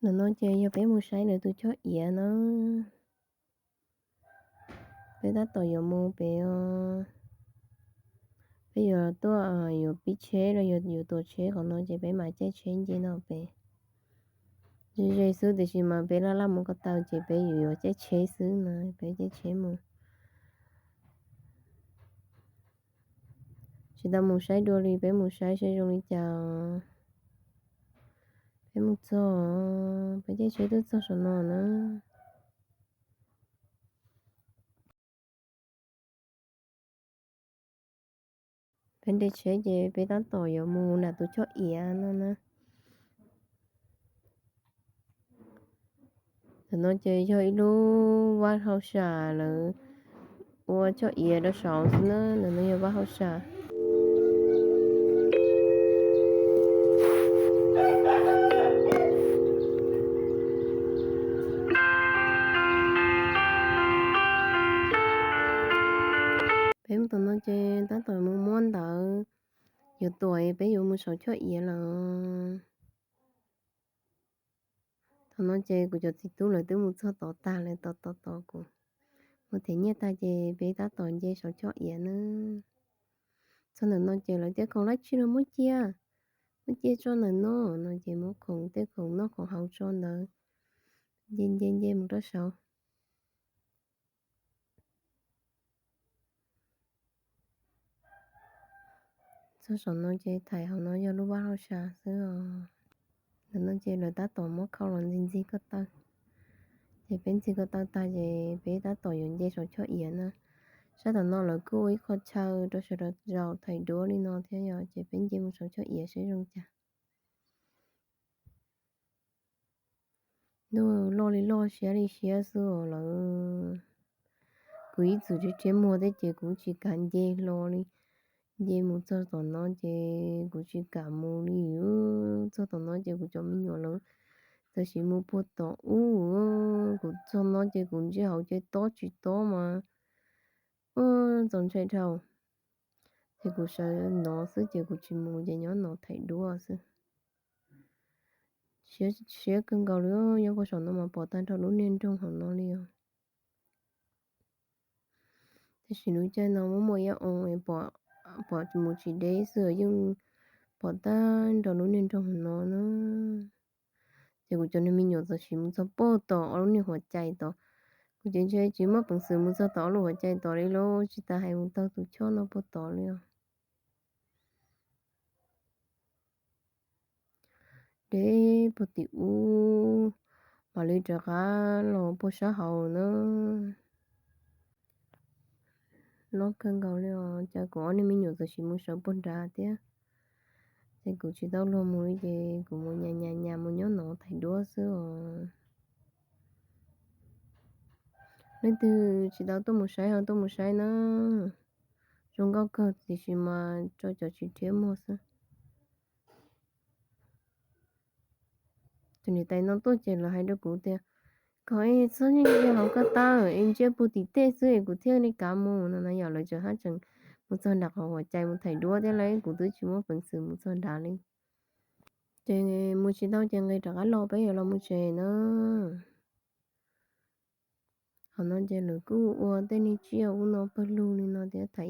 Ntawm no ces yog peb mus saib lawv tus choj iav na. Peb tab tom yuav mus pem, peb yuav tuaj yuav pib tsheb los yog yuav tuam tsheb qhov no ces peb mam caij tsheb nce no pem. Ze ze xwb tiam sis mas peb laj laj mus ko taw ces peb yuav yuav caij tsheb xwb no, peb caij tsheb mus. Tsis tau mus saib dua li, peb mus saib saib zoo li cas. Peb mus txog, peb caij tsheb twb txog saum no na. Peb nres tsheb ces peb tab tom yuav mus nram tus choj iav no na. Ntawm no ces yog ib lub vaj hauj sam lawv ua choj iav rau saud xwb na, ntawm no yog vaj hauj sam. Peb mus tom no ces tab tom mus muab ntawv yuav tuam peb yuav mus saum choj iav lawm. Thaum no ces kuv cov txiv tub lawv twb mus txog tod tag lawm, tos tos tos kuv mus them nyiaj tag ces peb tab tom nce saum choj iav na. Txog ntawm no ces lawv tias khoom dab tsi los muab cia, muab cia tso ntawm no no ces muab khoom tej khoom noj khoom haus tso ntawd, nce nce nce mus rau saud. Txog saum no ces thaum hauv no yog lub vaj hauj sam xwb os. Ntawm no ces lawv tab tom muab khau los ntxig ntxig ko taw. Ces peb ntxig ko taw tag ces peb tab tom yuav nce saum choj iav na. Sab tom no lawv kuj ua ib qho chaw rau sawv daws zaum thaij duab li no thiab yom, ces peb nce mus saum choj iav saib zoo cas. Ntuj, loj li loj siab li siab xwb os lawv. Kuv ib txwm rhiab rhiab muag thiab ces kuv tsis kam nce hlo li. Nce mus txog tom no ces kuv tsis kam mus li. Txog tom no ces kuv cov me nyuam lawv txawm sim mus puag tom ub. Kuv txog no ces kuv ntsia hauv ces tob tsis tob mas txaus ntshai dhau. Ces kuv sawv no xwb ces kuv tsis mus ces nyob no thaij duab xwb. Siab, siab kawg nkaus li, nyob puag saum no mas pom tag nrho lub niag nroog hauv no li os. Tab sis lub caij no muaj muaj ib oo, pom mus tsis deb xwb yeej pom tag nrho lub niag nroog hauv no na. Ces kuv cov niag me nyuam txawm sim mus txog puag tom ob lub niag huam cai tod. Kuv ces ntshe tsis muaj peev xwm mus txog tom ob lub huam cai tod li lauj, tsis tas hais mus taug tus choj no puag tod li os. Deb puag tim ub, mam li rov qab los puag sab hauv na. Lob kawg nkaus li os, cas kuv ob niag me nyuam txawm sim mus sawv puag nrad thiab. Ces kuv tsis tau luag mus li ces kuv mus nyas nyas nyas mus nyob no thaij duab xwb os. Leej twg tsis tau tuaj mus saib ho tuaj mus saib na. Zoo nkauj kawg tiam sis mas rau cov tsis rhiab muag xwb. Tus niam tais no tuaj ces lawv hais rau kuv tias kom es txhob ntsia hauv ko taw es ntsia puag tim tej xwb es kuv thiaj li kav mus no na yom. Lawv tseem haj tseem mus txog nram qhov huam cai mus thaij duab thiab lauj, kuv twb tsis muaj peev xwm mus txog nrad li. Ces mus tsis tau ces nqis rov qab los peb yuav los mus tsev na. Qhov no ces lawv kuj ua tej niag tsiaj ub no pawg lug li no thiab, thaum